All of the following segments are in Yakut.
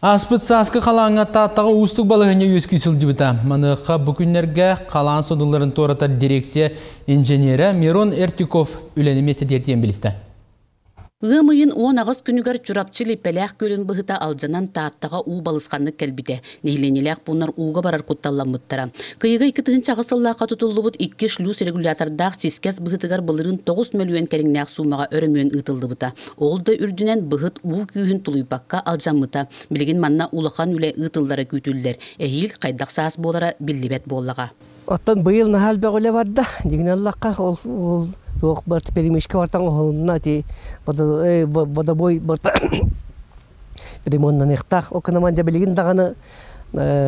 Ааспыт сааскы халааҥҥа Тааттаҕа уустук балаһыанньа үөскүү сылдьыбыта. Маныаха бу күннэргэ халаан содулларын туоратар дирекция инженерэ Мирон Эртюков үлэни миэстэтигэр тиийэн билистэ. Ыам ыйын 18 күнүгэр Чурапчы Липпэлээх күөлүн быһыта алдьанан Тааттаҕа уу балысханнык кэлбитэ. Нэһилиэнньэлээх пууннар ууга барар кутталламмыттара. Кыйыга 2008 сыллаахха тутуллубут икки шлюз регулятордаах сискэс быһытыгар былырыын 9 мөлүйүөн кэриҥнээх суумаҕа өрөмүөн ыытыллыбыта. Ол да үрдүнэн быһыт уу күүһүн тулуйбакка алдьаммыта. Билигин манна улахан үлэ ыытыллара күүтүллэр. Эһиил хайдах саас буолара биллибэт буоллаҕа. Оттон быйыл наһаа элбэх үлэ барда. Дьиҥинэн ыллахха, ол ол туох барыта перемычка бартан оһолунна ити водобой барыта ремоннаныахтаах. Ол гынан дьэ билигин даҕаны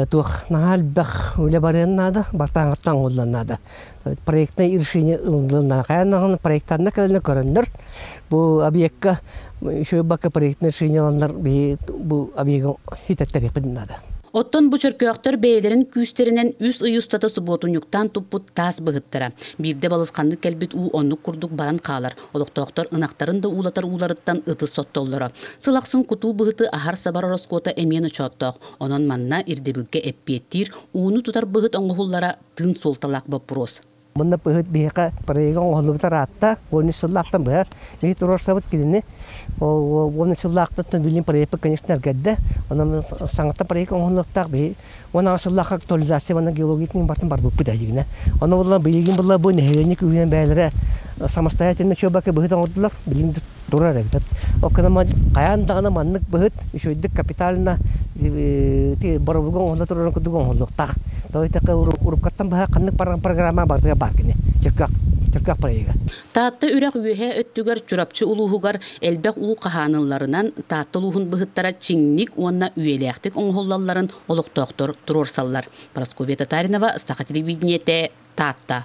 туох наһаа элбэх үлэ барыан наада, бартааҥҥыттан оҥоһуллан наада. Проектное решение ылынна. Хайаан даҕаны проектанна кэлэнэ көрөннөр, бу объекка еще бакка проектное решение ыланнар бу объегы хитэттэриэхпит наада. Оттон бу чөркөөхтөр бэйэлэрин күүстэринэн үс ый устата субуотунньуктаан туппут таас быһыттара. Биирдэ балысханнык кэлбит уу оннук курдук баран хаалар. Олохтоохтор ынахтарын да уулатар ууларыттан ытыс соттоллоро. Сыл ахсын кутуу быһыты аһар-сабар ороскуота эмиэ ночооттоох. Онон манна ирдэбилгэ эппиэттиир, ууну тутар быһыт оҥоһуллара тыын суолталаах боппуруос. Мунна быһыт биһиэхэ проега оҥоһуллубута ыраатта, 13 сыллаахтан быһа. Биһи туруорсабыт кинини. 13 сыллаахтан билин проекпыт, конечно, эргэрдэ. Онон саҥаттан проект оҥоһуллуохтаах. Биһи 16 сыллаахха актуализация уонна геологиятын бартын барбыппыт эһигинэ. Онно буолла билигин буолла бу нэһилиэнньэ күүһүнэн бэйэлэрэ самостоятельно чуобака быһыт оҥордулар. Билигин турар эбит. Ол гынан хайаан даҕаны маннык быһыт үчүгэйдик капитально боробулга оҥоһулла турарын курдук оҥоһуллуохтаах. Тоҕо диэтэххэ уруккаттан быһа ханнык программа барытыгар баар кини. Чөркөөх Чөркөөх проега. Таатта үрэх үөһээ өттүгэр Чурапчы улууһугар элбэх уу хаһаанылларынан Таатта улууһун быһыттара чиҥник уонна үйэлээхтик оҥоһуллалларын олохтоохтор туруорсаллар. Прасковья Татаринова, Саха телевидениетэ, Таатта.